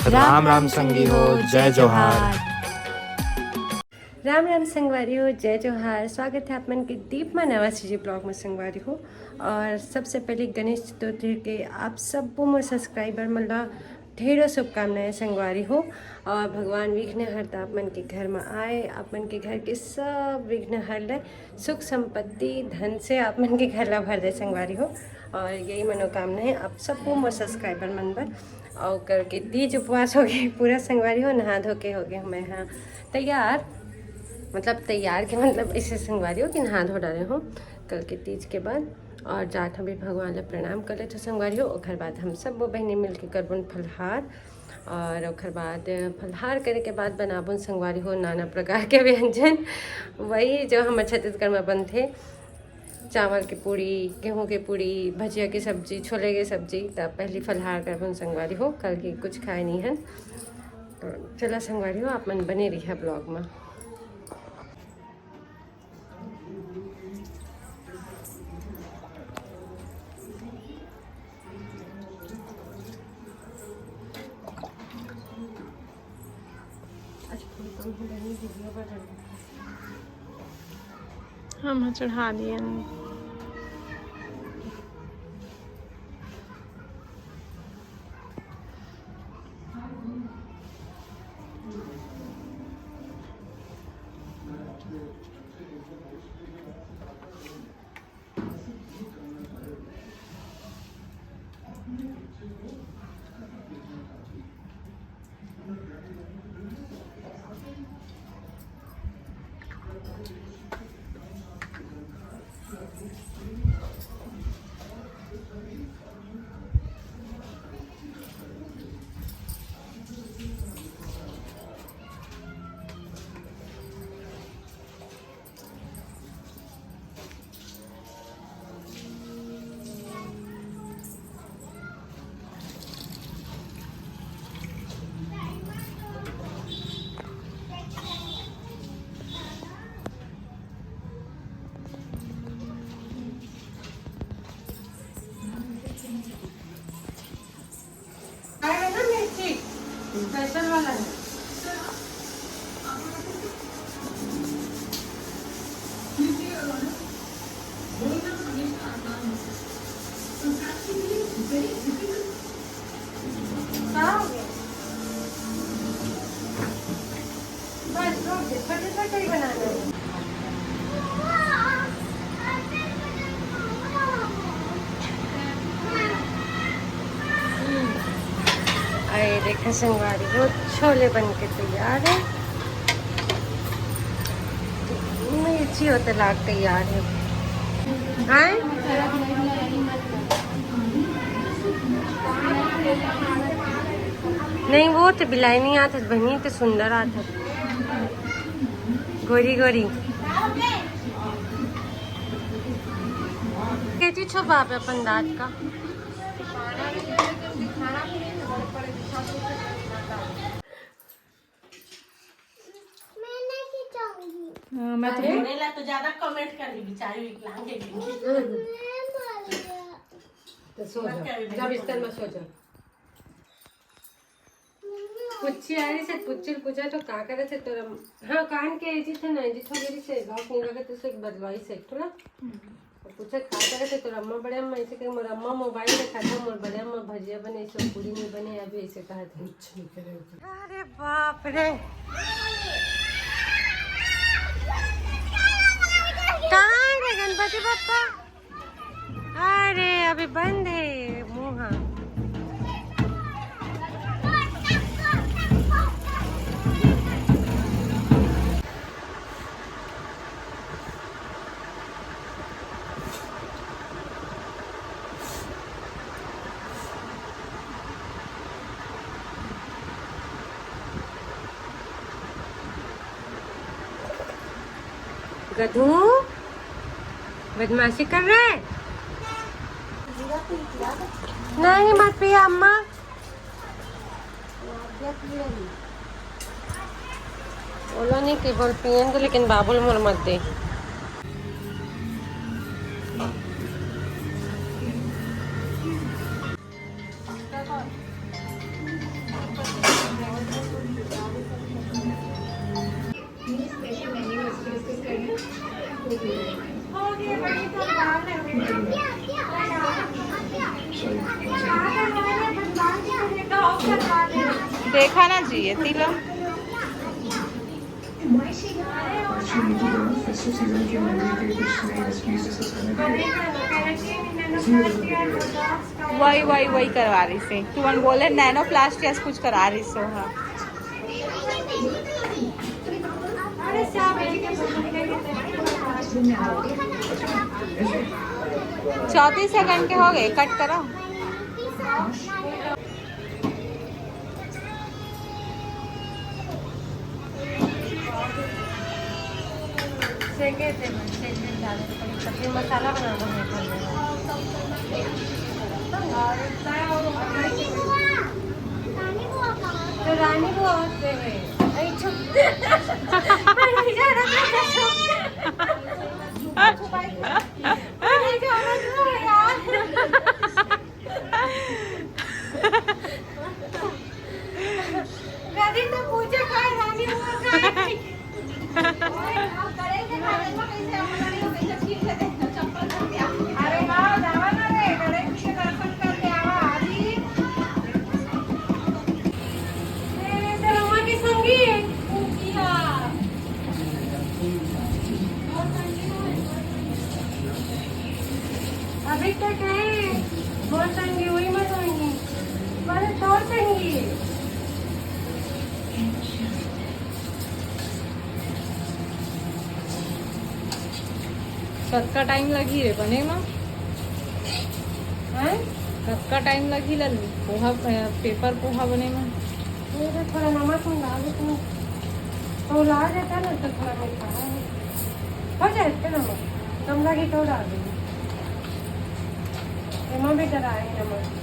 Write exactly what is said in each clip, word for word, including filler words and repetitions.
राम राम संगी हो, जय जोहार। राम राम संगवारी हो, जय जोहार। स्वागत है आप मन के दीप मा नवा सीजी ब्लॉग में संगवारी हो। और सबसे पहले गणेश चतुर्थी के आप सबो मोर सब्सक्राइबर मन ला ढेरों शुभकामनाएं संगवारी हो। और भगवान विघ्नहर्ता आप मन के घर में आए, आप मन के घर के सब विघ्न हर ले, सुख संपत्ति धन से आप मन के घर ला भर दे संगवारी हो। और यही मनोकामना है आप सबो मोर सब्सक्राइबर मन बर। और कल के तीज उपवास हो गए पूरा संगवारी हो, नहा धो के हो गए मैं हाँ तैयार, मतलब तैयार के मतलब ऐसे संगवारी हो कि नहा धो डाले हो कल के तीज के बाद। और जात हम भी भगवान ला प्रणाम कर लेथो संगवारी हो। ओकर बाद हम सब बहिनी मिल के करबन फलहार। और ओकर बाद फलहार करे के बाद बनाबन संगवारी हो नाना प्रकार के व्यंजन, वही जो हमर छत्तीसगढ़ में बनथे, चावल के पूड़ी, गेहूं के पूड़ी, भजिया के सब्जी, छोले के सब्जी। तब पहली फलहार करबन संगवारी हो, कल के कुछ खाए नहीं हन। तो चला संगवारी हो, आप मन बने रहिए ब्लॉग में। हम ह चढ़ा दियन। आया है ना मिर्ची, स्पेशल वाला है। का हो गया? बस, हो गया। छोटे छोटे ही बनाना है। अरे देखो संगवारी हो, छोले बन के तैयार है। मिर्ची होते लाग तैयार है। आए? नहीं, वो तो बिलाई नहीं आता बनी, तो सुंदर आता। गोरी गोरी। कैसी छो बाप है अपन दांत का? हाँ, मैं तो अरे, बोलेला तो ज्यादा कमेंट कर दी, बेचारी विकलांग है। तो सो जा, जा बिस्तर में सो जा। पुच्छी आ रही से, पुच्छी पूछा तो का करे से तोरा? हाँ, कान के ऐसी थे ना, जी थोड़ी से, गाँव के लगे तो से बदलवाई से थोड़ा। पूछत का करे से तोर अम्मा बड़े अम्मा ऐसे कहे, मोर अम्मा मोबाइल देखा था, मोर बड़े अम्मा भजिया बने, ऐसे पूरी नहीं बने, अभी ऐसे कहा था। कुछ नहीं करे। अरे बाप रे, कहाँ है रे गणपति बप्पा? अरे अभी बंद है मुँह। गधू, बदमाशी कर रहा है। नहीं, मत पिया अम्मा। ओला नहीं केवल पियन तो, लेकिन बाबुल मोर मत दे। देखा ना जी, ये तिलक। Actually, मुझे तो ना फेस्टिव सीजन की मेमोरी के कुछ नए एक्सपीरियंसेस आने लगे। वही वही वही करवा रही से। तुमन बोले नैनोप्लास्टिया कुछ करा रही सो। हाँ, चौंतीस सेकंड के हो गए, कट करो। सेके थे, सेके डाले तो कभी सब्जी मसाला बना दो, मैं खा लूँगा। तो रानी वो आते हैं। अरे, चुप। मैं नहीं जा रहा था, चुप। मैं नहीं जा रहा था यार। गदी तो पूछे का रानी वो का। अरे हाँ, जावा ना रे, गणेश के दर्शन करके आवा, आजी। ए, तेरे माँ के संगी है। पूछिया। अभी तक है, बहुत संगी हुई, मैं संगी। मारे तोर संगी। कतका टाइम लगही रे बने मा? हैं? कतका टाइम लगही ला पोहा, अ, पेपर पोहा बने मा? ये तो थोड़ा नमक में डाल दो, तो उलार जाता ना, तो थोड़ा मीठा है। हो जाए इतना नमक, कम लगे तो डाल दो। एमा भी डराए नमक।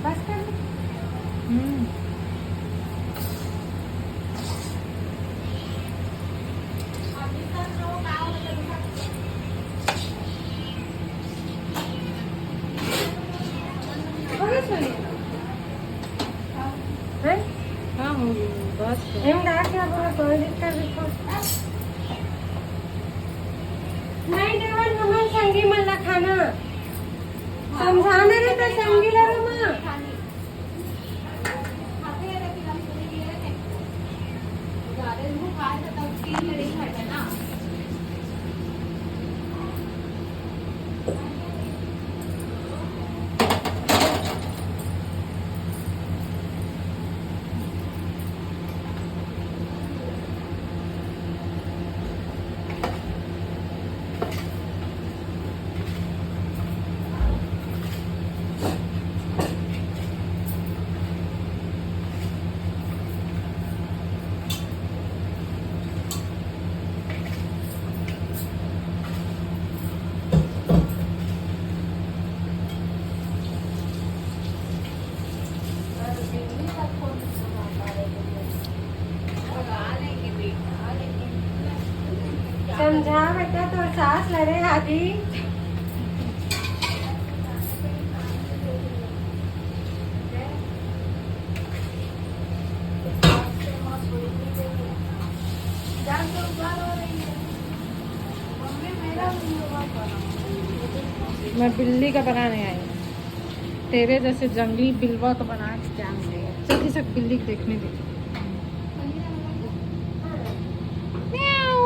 बस कर। हम्म। बस हो गया। हैं? हाँ, हो गया, बस कर। हम डाल के अपना कोई दिक्कत देखो। नहीं देवन, हमन संगी मन ला खाना। समझाना नहीं तो संगी ला रमा। समझा बेटा, तो सास लड़े आदि। मैं बिल्ली का बनाने आई। तेरे जैसे जंगली बिलवा तो बना के क्या मिलेगा? जल्दी से बिल्ली को देखने दे। म्याऊ।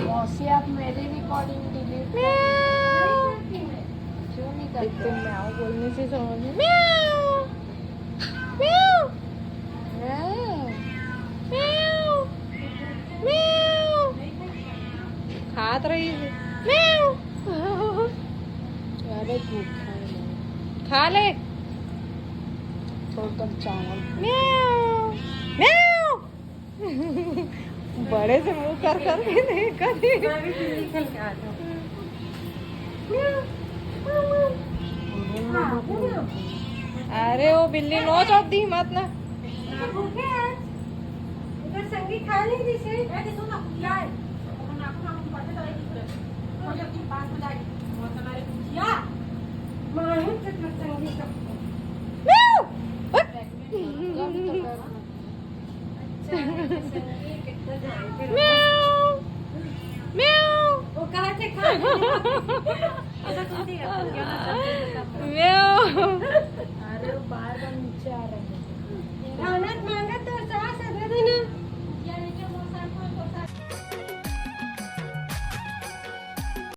मौसी, आप मेरी रिकॉर्डिंग डिलीट कर दीजिए। म्याऊ। क्यों नहीं करते? एक तो म्याऊ बोलने से समझ में, म्याऊ। म्याऊ। म्याऊ। म्याऊ। म्याऊ। खात रही है। म्याऊ। अरे भूखा है। खा ले। थोड़ा कम चावल। म्याऊ। म्याऊ। बड़े से मुंह कर कर के देखा थी। मैं भी बिल्ली खेल के आ जाऊँ। अरे वो बिल्ली नोच दी मत ना। भूखे हैं। उधर संगी खा ली थी से। ए, सुन ना, क्या है? मायूस तो संगी का। म्याऊ। म्याऊ। म्याऊ। म्याऊ। अरे बार बार नीचे आ रहा है।